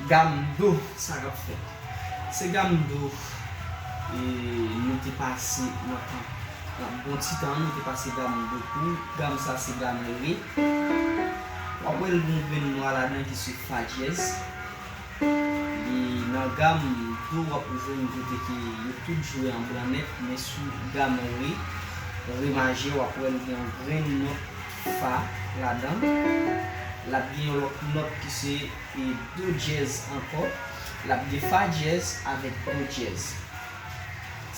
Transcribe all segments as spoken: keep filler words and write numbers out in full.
Gam do, sa k ap fèt? Se gam do, e, nou te pase nan tan, nan bon ti tan, nou te pase gam do kou. Gam sa se gam re. W ap wè l gen yon grenn nwa ladan ki se fa dyèz. Li nan gam do, w ap jwenn kote ke yo tout jwe an blan nèt, men sou gam re, re majè, w ap wè l gen yon grenn nòt fa ladan l. L ap gen yon lòt nòt ki se e do dyèz ankò, l ap gen fa dyèz avèk do dyèz.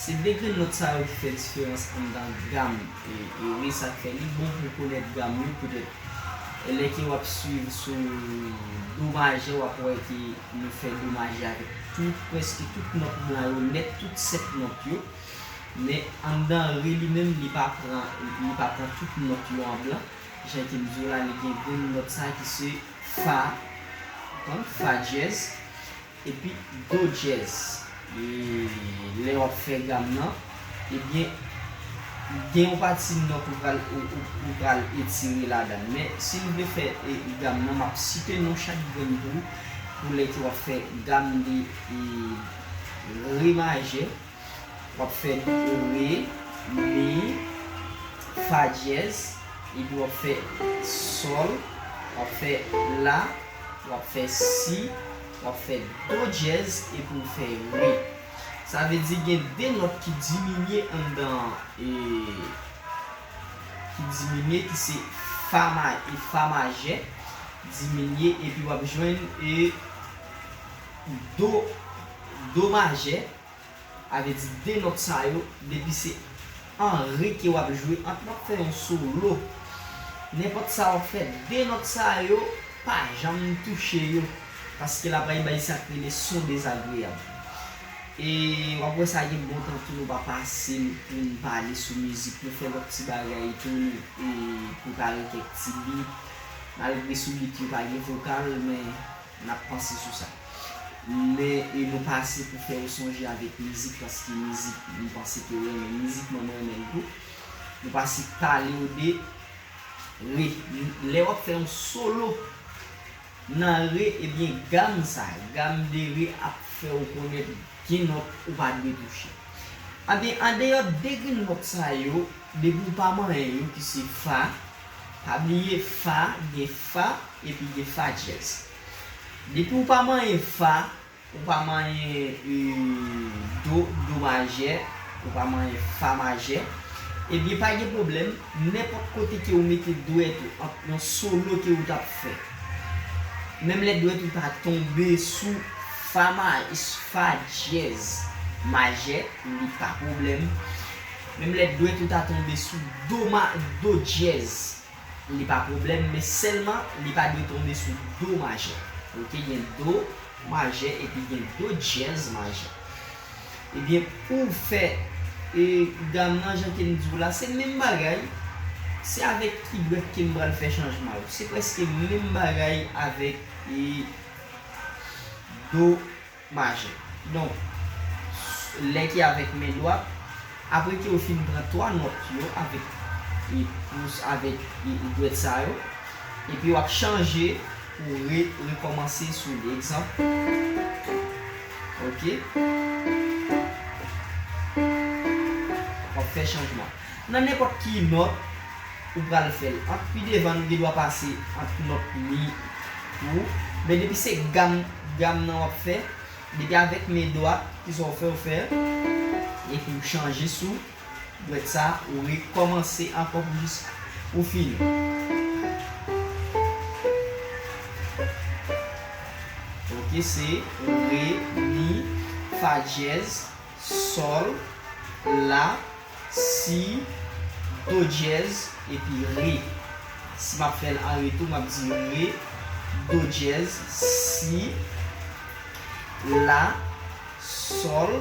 Se de grenn nòt sa yo ki fè diferans anndan gam e, e re, sa k fè li bon pou konèt gam yo, poutèt, e lè ke w ap swiv sou do majè, w ap wè ke nou fè do majè avèk tout, prèske tout nòt blan yo nèt, tout sèt nòt yo. Men anndan re li menm, li pa pran, li pa pran tout nòt yo an blan. Jan ke m di w la, li gen grenn nòt sa ki se fa, konprann, fa dyèz, epi do dyèz. E lè w ap fè gam nan, ebyen, gen yon pati nòt ou pral, ou, ou, ou pral etire ladan l. Men, si n vle fè, e, gam nan, m ap site non chak grenn pou, pou lè ke w ap fè gam de, e, re majè. W ap fè re, mi, fa dyèz, epi w ap fè sòl, w ap fè la, w ap fè si, w ap fè do dyèz, epi w fè re. Sa vle di gen de nòt ki diminye anndan, e, ki diminye, ki se fa ma-, e fa majè, diminye, epi w ap jwenn, e, do, do majè, avè di de nòt sa yo, depi se an re ke w ap jwe, ant w ap fè yon solo, nenpòt sa w ap fè, de nòt sa yo, pa janm touche yo, paske l ap bay sa k rele son dezagreyab. E w ap wè sa gen bon tan tou nou pa pase pou n pale sou mizik, nou fè lòt ti bagay tou, nou, e, prepare kèk ti bit, malgre sou bit yo pa gen vokal, men n ap panse sou sa. Men, e, nou pase pou fè w sonje avèk mizik, paske mizik, m panse ke w renmen mizik, mwen, mwen renmen l tou. Nou pase pale w de re. Lè w ap fè yon solo nan re, ebyen, gam sa, gam de re ap fè w konèt gen nòt ou pa dwe touche. Anben, andeyò de grenn nòt sa yo, depi w pa manyen yo, ki se fa, pa bliye fa, gen fa, epi gen fa dyèz. Depi w pa manyen fa, ou pa manyen, e, do, do majè, ou pa manyen fa majè, ebyen, pa gen pwoblèm, nenpòt kote ke w mete dwèt ou, ant yon solo ke w t ap fè, menm lè dwèt ou ta tonbe sou fa ma-, fa dyèz majè, li pa pwoblèm. Menm lè dwèt ou ta tonbe sou do ma-, do dyèz, li pa pwoblèm, men sèlman li pa dwe tonbe sou do majè. Oke, gen do majè epi gen do dyèz majè. Ebyen, pou w fè, e, gam nan, jan ke m di w la, se menm bagay. Se avèk ki dwèt ke m pral fè chanjman yo. Se prèske menm bagay avèk, e, do majè. Donk, lè ke avèk men dwat, apre ke w fin pran twa nòt yo avèk, e, pous, avèk, e, dwèt sa yo, epi w ap chanje pou re-, rekòmanse sou li. Egzanp. Oke. W ap fè chanjman. Nan nenpòt ki nòt, ou pral fè l. Ant pi devan, nou gen dwa pase ant nòt mi tou. Men depi se gam, gam nan w ap fè, depi avèk men dwat, kisa w fè, w fè, epi w chanje sou dwèt sa, ou rekòmanse ankò pou jis ou fini. Oke, se re, mi, fa dyèz, sòl, la, si, do dyèz, epi re. Si m ap fè l an re tou, m ap di re, do dyèz, si, la, sòl,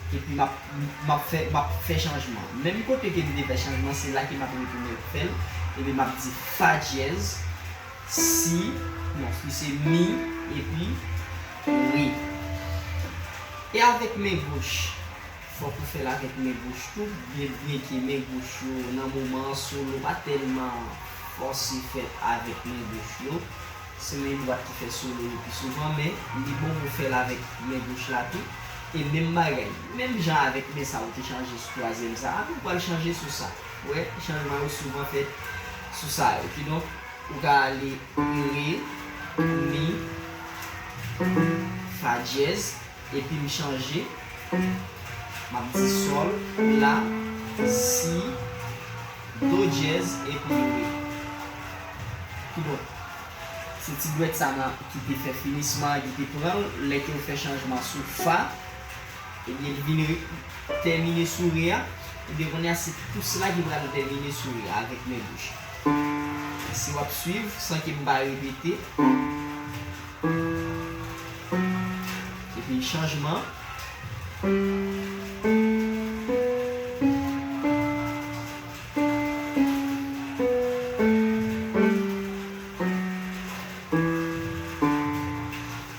epi m ap, m ap fè, m ap fè chanjman. Menm kote ke m te fè chanjman, se la ke m ap retounen fè l, epi m ap di fa dyèz, si, non, si se mi, epi re. E avèk men goch, fòk ou fè l avèk men goch tou, byen, byenke men goch yo, nan moman an, solo pa tèlman fòse fèt avèk men goch yo. Se men dwat ki fè solo yo pi souvan, men li bon pou fè l avèk men goch la tou. E menm bagay, menm jan avèk men sa ou te chanje sou twazyèm sa a, ou pral chanje sou sa. Ou wè, chanjman yo souvan fèt sou sa yo. Kidonk, ou ka ale re, mi, fa dyèz, epi m chanje, m ap di sòl, la, si, do dyèz, epi re. Kidonk, se ti dwèt sa nan ki te fè finisman an, ki te pran l, lè ke w fè chanjman sou fa, ebyen, l vin re- tèmine sou re a, ebyen, kounye a, se pous la ki pral tèmine sou re a avèk men goch. Si w ap swiv, san ke m pa repete, epi chanjman.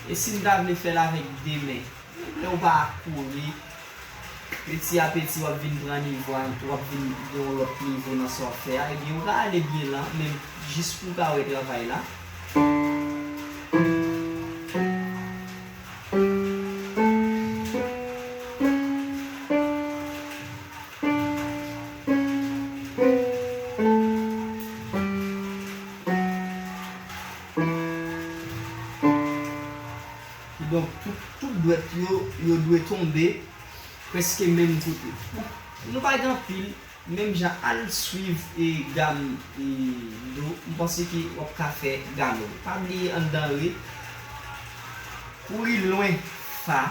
E si n ta vle fè l avèk de men? Lè w pa kouri, peti a peti, w ap vin pran nivo a, w ap vin gen yon lòt nivo nan sa w ap fè a, ebyen, ou ka ale byen lan, men jis pou w ka wè travay la. Kidonk, tout, tout dwèt yo, yo dwe tonbe prèske menm kote. Bon, nou pa gen anpil, menm jan, al swiv e gam e do, m panse ke w ap ka fè gam ou. Pa bliye anndan re, kouri lwen fa,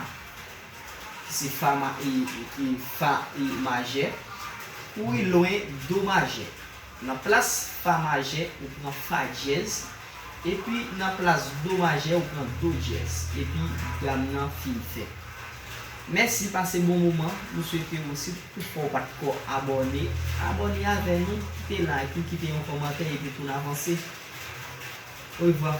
ki se fa ma-, e, e, fa e majè, kouri lwen do majè. Nan plas fa majè, ou pran fa dyèz, epi nan plas do majè, ou pran do dyèz, epi gam nan fin fèt. Mèsi, pase bon moman. Nou swete w, si toutfwa w pa t ko abòne, abòne avè nou, kite like ou, kite yon kòmantè, epi pou n avanse. Orevwa.